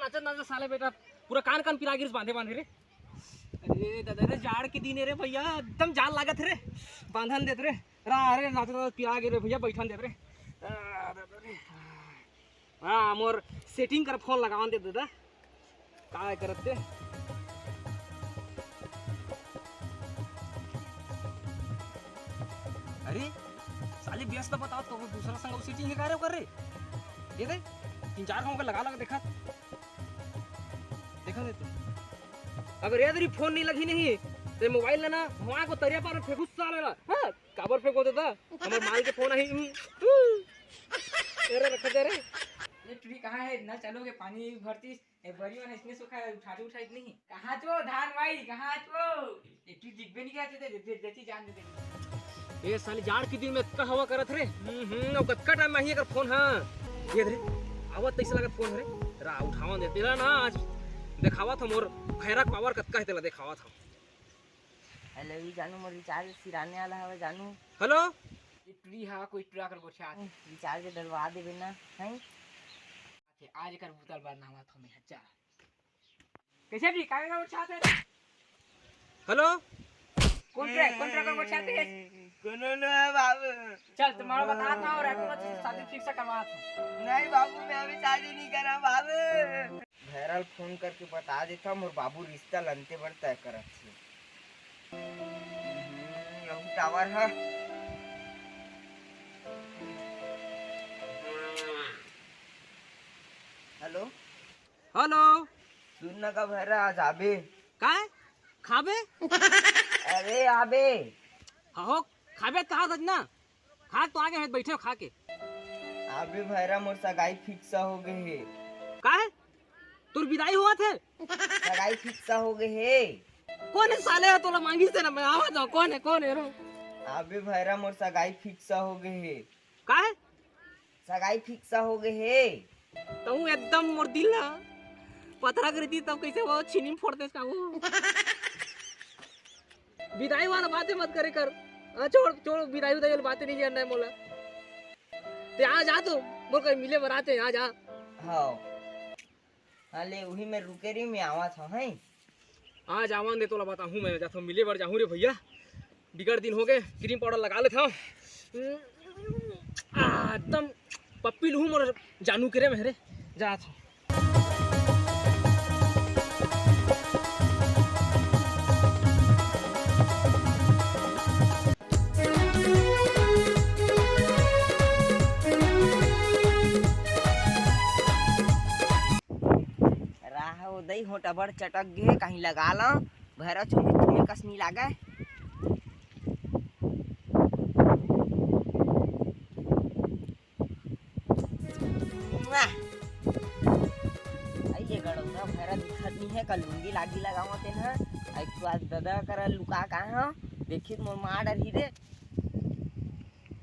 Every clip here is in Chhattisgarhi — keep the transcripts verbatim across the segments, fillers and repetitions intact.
नाचत नाचत साले बेटा पूरा कान कान पिरा गिरिस बांधे बांधे रे। अरे दादा रे, जाड़ के दिन हे रे भैया, एकदम जाड़ लागत हे रे। बांधन देत रे। रा रे, नाचत नाचत पिरा गे रे भैया, बैठन देत रे। आ, दादा रे। हाँ, मोर सेटिंग कर फोन लगावन दे दादा। काय करत ते? अरे, साले व्यस्त बताओ तो वो दूसरा संग सेटिंग हे का रे ओकर रे? ये दे, तीन चार गाँव के लगा लगा देखा। देखा दे तू। अगर ये दरी फोन नहीं लगी नहीं, ते मोबाइल लेना, वहाँ को तरिया पर फेंकू साले ला। हाँ, काबर फेंको दादा? हमर माल के फोन आही। हम्म। हम्म। अरे रखा जा रे। ये टुरी कहाँ है? ना चलोगे, पानी भरती। ए बरी मन इसने सुखा है, उठाई उठाई नहीं। कहाँ चो धान भाई, कहाँ चो? एक चीज दिखबे नहीं करते थे, जैसी जान देते। ए साली जाड़ के दिन में अतका हवा करत रे। हम्म, हम्म, अउ कतका टाइम आही अगर फोन, हाँ। ये रे, आवत तैसे लगत फोन रे। रा उठावा दे तेला ना आज। देखावा था मोर भैरा पावर कतका है तेला देखावा था। हेलो, ई जानू, मोर रिचार्ज सिराने वाला हवे जानू। हेलो। ये टुरी हा कोई टुरा कर गोठिया। रिचार्ज डलवा देबे ना, हैं? आज कर बुतल बार नावा थो में हजार। कैसे भी काहे ना उठाते? हेलो। कौन ट्रैक, कौन ट्रैक कर गोठिया थे? कोनो ना है बाबू। चल, तुम्हारा बता था और अपना तो शादी फिक्स करवा था। नहीं बाबू, मैं अभी शादी नहीं करा बाबू। भैरा ल फोन करके बता देथव, मोर बाबू रिश्ता लनते बर तय करत हे। हम्म, यहू टावर ह। हेलो। हेलो। सुन न का भैरा, आज आबे? काय? खाबे? अरे आबे। हो, खाबे त कहा ना। खा तो आगे, बैठे खा के। अबे भैरा, मोर सगाई फिक्स हो गए हे। का है? तोर विदाई हुआ थे? सगाई फिक्स हो गए हे। कौन है साले? तोला मांगी से ना मैं आवा जाऊं। कौन है, कौन है रो? अबे भैरा, मोर सगाई फिक्स हो गए हे। का है? सगाई फिक्स हो गए हे। तू एकदम मोर दिल ला पथरा कर दी, तब कैसे वो छीनी में फोड़ दे इसका वो। विदाई वाला बातें मत करे कर। हाँ, छोड़, छोड़, विदाई उदाई वाली बातें नहीं जानना है मोला। ते आ जा तो, मोर कहीं मिले बराते, आ जा। हाँ। हाँ, ले, उही में रुके रही, मैं आवा था, हैं? आ जावन दे, तोला बताहूँ, मैं जाथों मिले बर जाहूँ रे भैया। बिगड़ दिन हो गए, क्रीम पाउडर लगा लेथों। आ, एकदम पप्पी लूहूँ मोर जानू के रे, मैं रे। जाथों। राह ओ दई होंट अबड़ चटक गे, कहीं लगा ला, भैरा चोरी तुम्हें कस नी लागे। मुआ। आई ये गड़ौना भैरा दिखत नी है, का लुंगी लागी लगावत हे ना। आई तो आज ददा करा लुका का हाँ, देखित मोर मार डरही रे।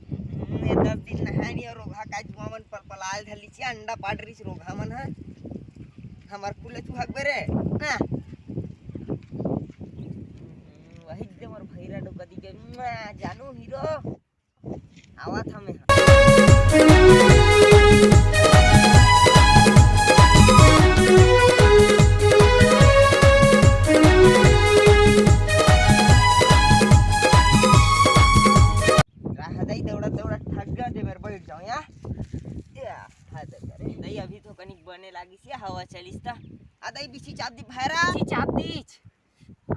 हम्म, ये दस दिन नहाय नी अउ रोगहा का जुआ मन पलपलाल धर लीचे, अंडा पाड़ रहीस रोगहा मन ह। हमर कुले तू हगबे रे। हाँ। हम्म, वही दे मोर भैरा डोका दी के, मुआ, जानू हीरो। आवत हमें। राह दई दौड़ा दौड़ा थक गया, जे मेर बैठ जाऊं या। या, हाय दई करे। दई अभी तो कनिक बने लागिस या, हवा चलिस त। आ दई बिछी चाप दी भैरा। बिछी चाप दीच। आ,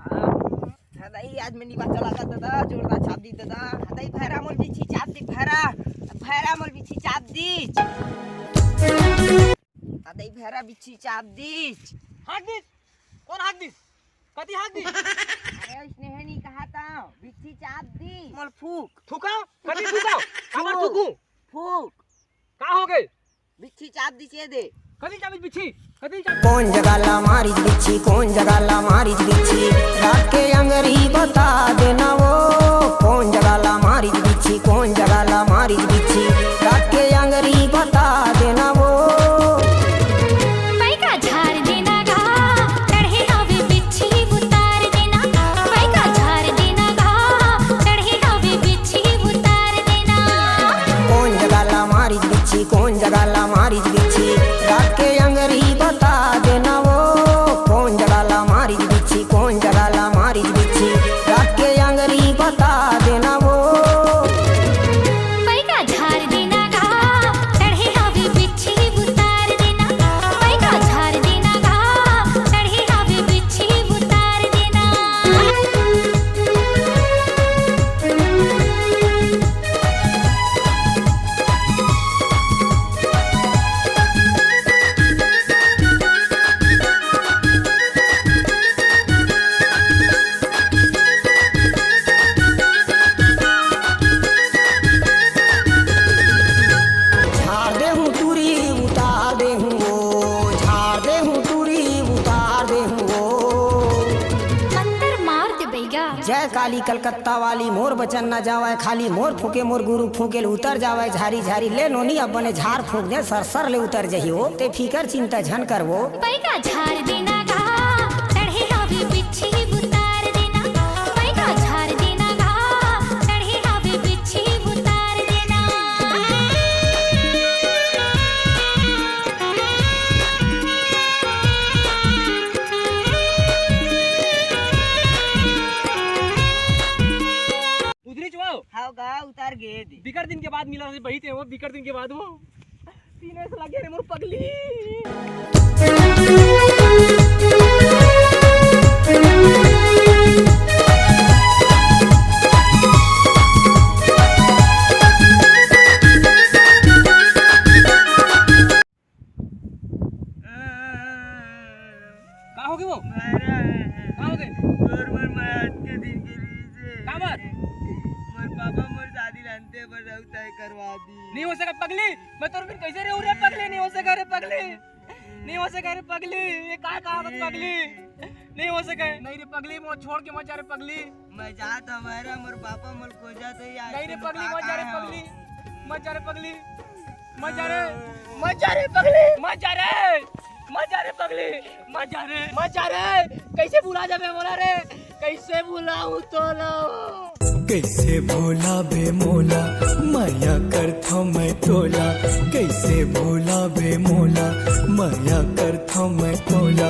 दई आज मैं निवा चला का दादा, जोरदार चाप दी दादा। दई भैरा मोर बिछी चाप दी भैरा। भैरा मोर बिछी चाप दीच। आ दई भैरा बिछी चाप दीच। हाक दीच। कौन हाक दीच? कति हाक दीच? अरे, उसने है नहीं कहा था, बिच्छी चाप दी। मोर फूक। थूका? कति थूका? काबर थूकू? फूक। का हो गए? बिच्छी चाप दीच ये दे। कति चाप बिच्छी? कति चाप? कौन जगह ला मारिच बिच्छी, कौन जगह ला मारिच बिच्छी, रात के अंगरी बता देना वो। कौन जगह ला मारिच बिच्छी, कौन जगह ला मारिच बिच्छी, रात के अंगरी बता देना वो। पैका झार देना गा, चढ़े हवे बिच्छी उतार देना। पैका झार देना गा, चढ़े हवे बिच्छी उतार देना। कौन जगह ला मारिच बिच्छी, कौन जगह ला मारिच बिच्छी, रात के अंगरी बता देना। जय काली कलकत्ता वाली, मोर बचन न जावय खाली, मोर फूके मोर गुरु फूके ले उतर जावय झारी झारी। ले नोनी, अब बने झार फूक दे, सर सर ले उतर जही ओ, ते फिकर चिंता झन करवो। पैका झार देना गा, चढ़े हवे बिच्छी उतार देना। पैका झार देना गा, चढ़े हवे बिच्छी उतार देना। उतरी चुआओ। हाव गा, उतार गे दे। बिकट दिन के बाद मिला रे बहिते वो, बिकट दिन के बाद वो। सीने से लगे रे मोर पगली। का होगे वो? मारा। का होगे? तोर मन माया अटके दिन के रीस हे। का बात? मोर पापा मोर शादी ला अंते बर रहू तय करवा दी। नहीं हो सका पगली, मैं तोर बिन कैसे रहूं रे पगली, नहीं हो सका रे पगली, नहीं हो सका रे पगली, ये का कहा मत पगली, नहीं हो सका। नहीं रे पगली, मोर छोड़ के मत जा रे पगली। मैं जात हमारा मोर पापा मोर खोजा तो यार। नहीं रे पगली, मत जा रे पगली, मत जा रे पगली, मत जा रे, मत जा रे पगली, मत जा रे, मत जा रे पगली, मत जा रे, मत जा रे। कैसे भुला जाबे मोला रे, कैसे भुलाऊं तोला? कैसे भुलाबे मोला, माया करथो मैं तोला। कैसे भुलाबे मोला, माया करथो मैं तोला।